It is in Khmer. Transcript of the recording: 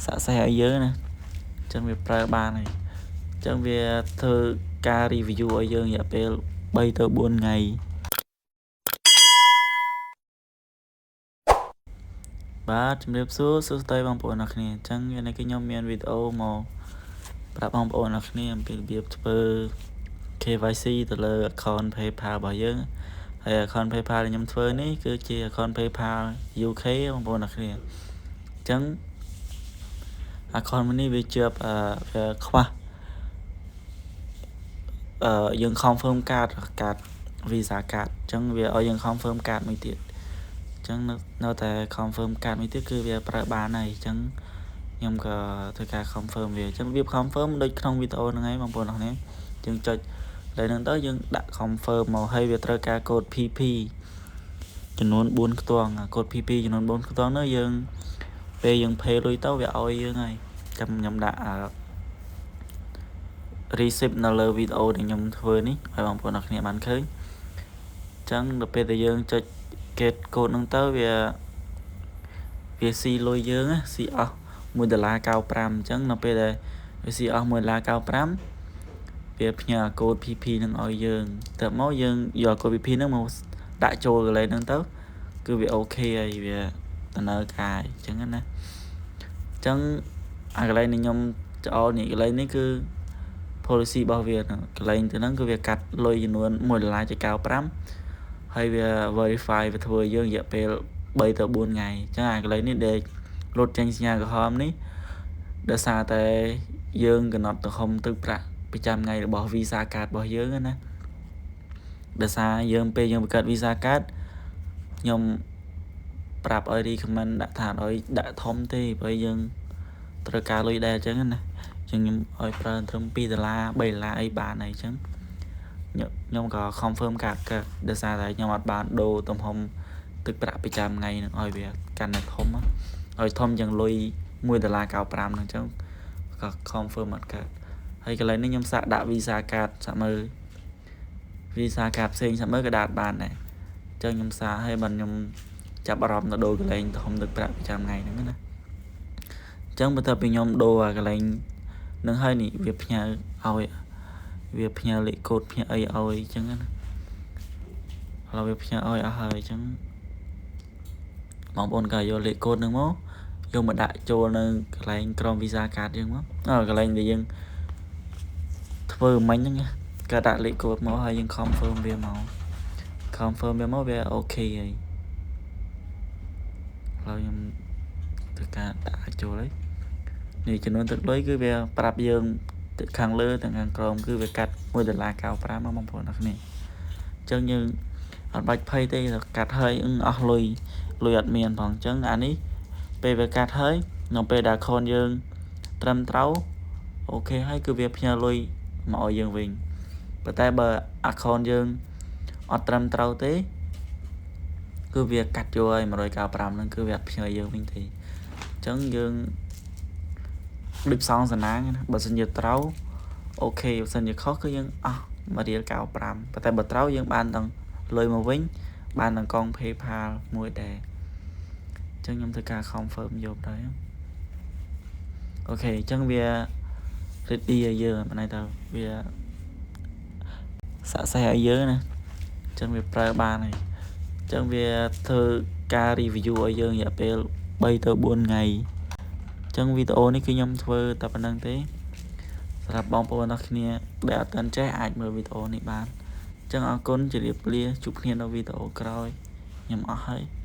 success ឲ្យយើងណាអញ្ចឹងវាប្រើបានហើយអញ្ចឹងវាធ្វើការ review ឲ្យយើងរយៈពេល3ទៅ4ថ្ងៃបាទជំរាបសួរសួស្តីបងប្អូនអរគ្នាអញ្ចឹងថ្ងៃនេះគឺខ្ញុំមានវីដេអូមកប្រាប់បងប្អូនអរគ្នាអំពីរបៀបធ្វើ KYC ទៅលើ account PayPal របស់យើងហើយ account PayPal ដែលខ្ញុំធ្វើនេះគឺជា account PayPal UK បងប្អូនអរគ្នាអញ្ចឹង account មួយនេះវាជាប់វាខ្វះអឺយើង confirm card កាត Visa card អញ្ចឹងវាឲ្យយើង confirm card មួយទៀតអញ្ចឹងនៅតែ confirm card មួយទៀតគឺវាប្រើបានហើយអញ្ចឹងខ្ញុំក៏ធ្វើការ confirm វាអញ្ចឹងវា confirm ដូចក្នុងវីដេអូហ្នឹងហើយបងប្អូនអរគ្នាយើងចុចលើហ្នឹងទៅយើងដាក់ confirm មកហើយវាត្រូវការកូដ PP ចំនួន4ខ្ទង់កូដ PP ចំនួន4ខ្ទង់នោះយើងពេលយើង pay លុយទៅវាឲ្យយើងហើយចាំខ្ញុំដាក់ receipt នៅលើវីដេអូដែលខ្ញុំធ្វើនេះឲ្យបងប្អូនអរគ្នាបានឃើញអញ្ចឹងដល់ពេលដែលយើងចុច get កូដហ្នឹងទៅវាវាស៊ីលុយយើងស៊ីអស់1ដុល្លារ95អញ្ចឹងនៅពេលដែលវាស៊ីអស់1ដុល្លារ95វាផ្ញើកូដ PP ហ្នឹងឲ្យយើងទៅមកយើងយកកូដ PP ហ្នឹងមកដាក់ចូលកន្លែងហ្នឹងទៅគឺវា OK ហើយវាដំណើរការអញ្ចឹងណាអញ្ចឹងអាកន្លែងនេះខ្ញុំចោលនេះកន្លែងនេះគឺ policy របស់វាហ្នឹងកន្លែងទៅហ្នឹងគឺវាកាត់លុយចំនួន1ដុល្លារ95ហើយវា verify វាធ្វើយើងរយៈពេល3ទៅ4ថ្ងៃអញ្ចឹងអាកន្លែងនេះដែលលោតចេញសញ្ញាក្រហមនេះដោយសារតែយើងកំណត់ទំហំទឹកប្រាក់ប្រចាំថ្ងៃរបស់ Visa card របស់យើងណាដោយសារយើងពេលយើងបង្កើត Visa card ខ្ញុំប្រាប់ឲ្យ recommend ដាក់ថាឲ្យដាក់ធំទេព្រោះយើងត្រូវការលុយដែរអញ្ចឹងណាអញ្ចឹងខ្ញុំឲ្យប្រើត្រឹម2ដុល្លារ3ដុល្លារអីបានហើយអញ្ចឹងខ្ញុំក៏ confirm កាតកើតដោយសារតែខ្ញុំអត់បានដូរទំហំទឹកប្រាក់ប្រចាំថ្ងៃនឹងឲ្យវាកាន់តែធំឲ្យធំជាងលុយ1ដុល្លារ95ហ្នឹងអញ្ចឹងក៏ confirm អត់កើតហើយកន្លែងនេះខ្ញុំសាកដាក់ Visa card សាកមើល Visa card ផ្សេងសាកមើលក៏ដាក់បានដែរអញ្ចឹងខ្ញុំសាកឲ្យបានខ្ញុំចាប់អារម្មណ៍ទៅដូរកន្លែងទំហំទឹកប្រាក់ប្រចាំថ្ងៃហ្នឹងណាអញ្ចឹងបន្ទាប់ពីខ្ញុំដូរអាកន្លែងនឹងហើយនេះវាផ្ញើឲ្យវាផ្ញើលេខកូដផ្ញើអីឲ្យអញ្ចឹងណាឥឡូវវាផ្ញើឲ្យអស់ហើយអញ្ចឹងបងប្អូនក៏យកលេខកូដហ្នឹងមកយកមកដាក់ចូលនៅកន្លែងក្រុម Visa card យើងមកអើកន្លែងដែលយើងធ្វើមិញហ្នឹងក៏ដាក់លេខកូដមកហើយយើង confirm វាមក confirm វាមកវា OK ហើយឥឡូវខ្ញុំធ្វើការដាក់ចូលហើយនេះចំនួនទឹកលុយគឺវាប្រាប់យើងខាងលើទាំងខាងក្រោមគឺវាកាត់1ដុល្លារ95មកបងប្អូនអរគ្នាអញ្ចឹងយើងអត់បាច់ភ័យទេកាត់ហើយអស់លុយលុយអត់មានផងអញ្ចឹងអានេះពេលវាកាត់ហើយនៅពេលដែល account យើងត្រឹមត្រូវ OK ហើយគឺវាផ្ញើលុយមកឲ្យយើងវិញប៉ុន្តែបើ account យើងអត់ត្រឹមត្រូវទេគឺវាកាត់យកហើយ195ហ្នឹងគឺវាអត់ផ្ញើយើងវិញទេអញ្ចឹងយើងដូចផ្សងសណាងណាបើសិនជាត្រូវ OK បើសិនជាខុសគឺយើងអស់1រៀល95ប៉ុន្តែបើត្រូវយើងបានទាំងលុយមកវិញបានទាំងកង PayPal មួយដែរអញ្ចឹងខ្ញុំធ្វើការ confirm យកដែរ OK អញ្ចឹងវា ready ឲ្យយើងបានន័យថាវា success ឲ្យយើងណាអញ្ចឹងវាប្រើបានហើយអញ្ចឹងវាធ្វើការ review ឲ្យយើងរយៈពេល3ទៅ4ថ្ងៃអញ្ចឹងវីដេអូនេះគឺខ្ញុំធ្វើតែប៉ុណ្្នឹងទេសម្រាប់បងប្អូនអរគ្នាដែលអត់ទាន់ចេះអាចមើលវីដេអូនេះបានអញ្ចឹងអរគុណជម្រាបលាជួបគ្នានៅវីដេអូក្រោយខ្ញុំអស់ហើយ។